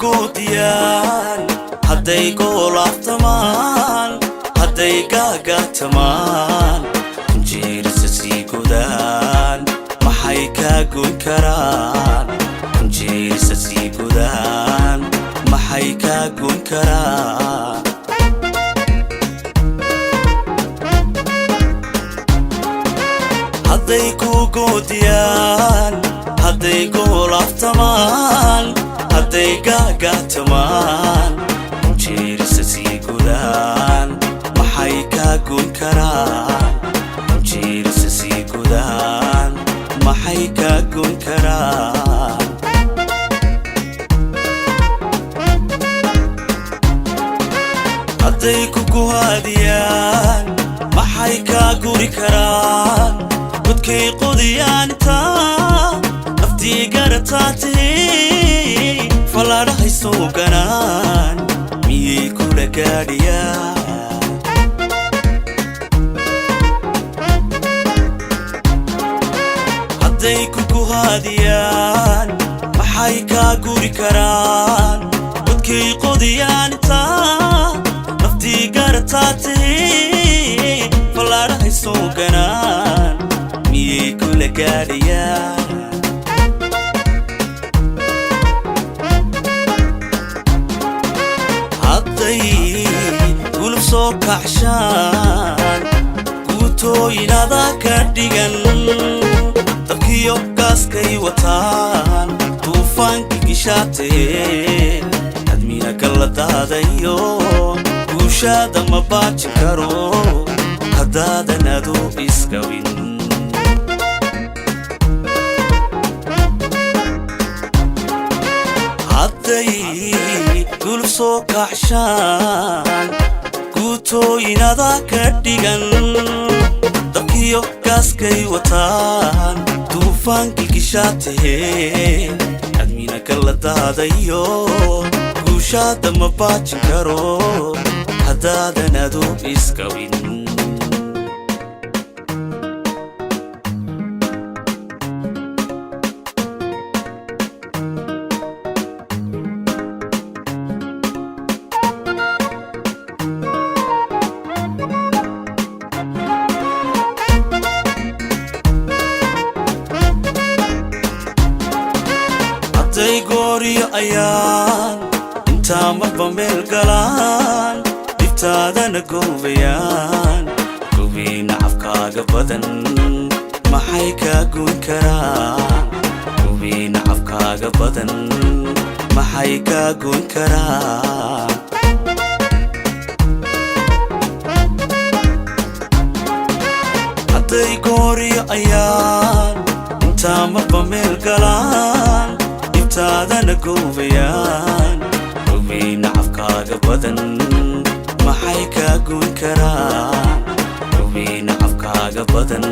Goodiyaan hadday goolaaftamaan, hadday gaagaatamaan, kunjeerisa sii godaan, maxay kaa goyn karaan? Kunjeerisa sii godaan, maxay kaa goyn karaan? Hadday ku goodiyaan, hadday goolaaftamaan, hadday gaagaatamaan, kunjeerisa sii godaan, maxay kaa goyn karaan? Kunjeerisa sii godaan, maxay kaa goyn karaan? Hadday ku guhaadiyaan, maxay kaa guri karaan? Godkay qodiyaan intaa naftii garataa tihi, fallaadhahay soo ganaan, miyay kula gaadhiyaan? Hadday ku guhaadiyaan, maxay kaa guri karaan? Godkay qodiyaan intaa naftii garataa tihi, fallaadhahay soo ganaan, miyay kula gaadhiyaan? Hadday gulub soo kaxshaan, guutooyinada ka dhigan, dabkiyo gaaskay wataan, duufaanki gishaatee, admiina kala daadayo, guushaada ma baajin karo haddaadan adu iskawin. Hadday gulub soo kaxshaan, guutooyinada ka dhigan, dabkiyo gaaskay wataan, duufaanki gishaatahee, admiina kala daadayo, guushaada ma baajin karo haddaadan adu iskawin. Hadday gooriyo ayaan intaa marba meel galaan, dhibtaadana goobayaan, gobayna cafkaaga badan, maxay kaa goyn karaan? Gobayna cafkaaga badan, maxay kaa goyn karaan? Hadday gooriyo ayaan intaa marba meel galaan, dhibtaadana goobayaan, gobayna cafkaaga badan, maxay kaa goyn karaan? Gobayna cafkaaga badan,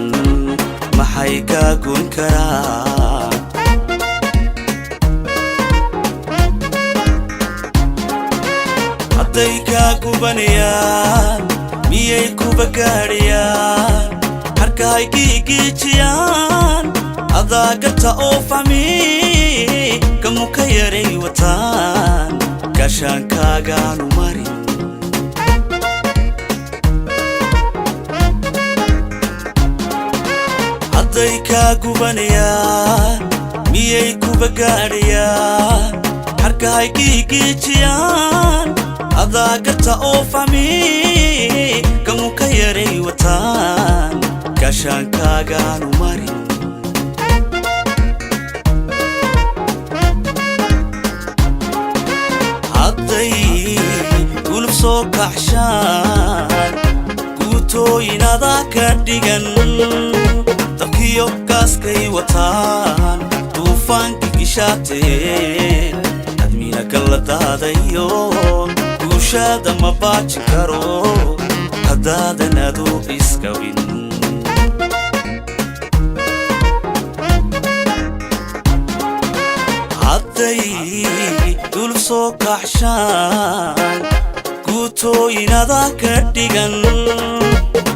maxay kaa goyn karaan? Hadday kaa gubanayaan, miyay kuba gaadhayaan? Harkahay giigiijiyaan, adaa garta oo fahmi, kamu ka yaray wataan, gaashaankaagaanu marin. Hadday kaa gubanayaan, miyay kuba gaadhayaan? Harkahay giigiijiyaan, adaa garta oo fahmi, kamu ka yaray wataan, gaashaankaagaanu marin. Hadday gulub soo kaxshaan, guutooyinada ka dhigan, dabkiyo gaaskay wataan, duufaanki gishaatee, admiina kala daadayo, guushaada ma baajin karo haddaadan adu iskawin. Hadday gulub soo kaxshaan, guutooyinada ka dhigan,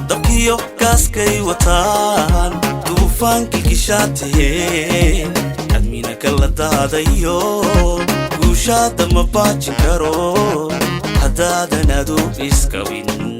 dabkiyo gaaskay wataan, duufaanki gishaatee, admiina kala daadayo. Guushaada ma baajin karo haddaadan adu iskabin.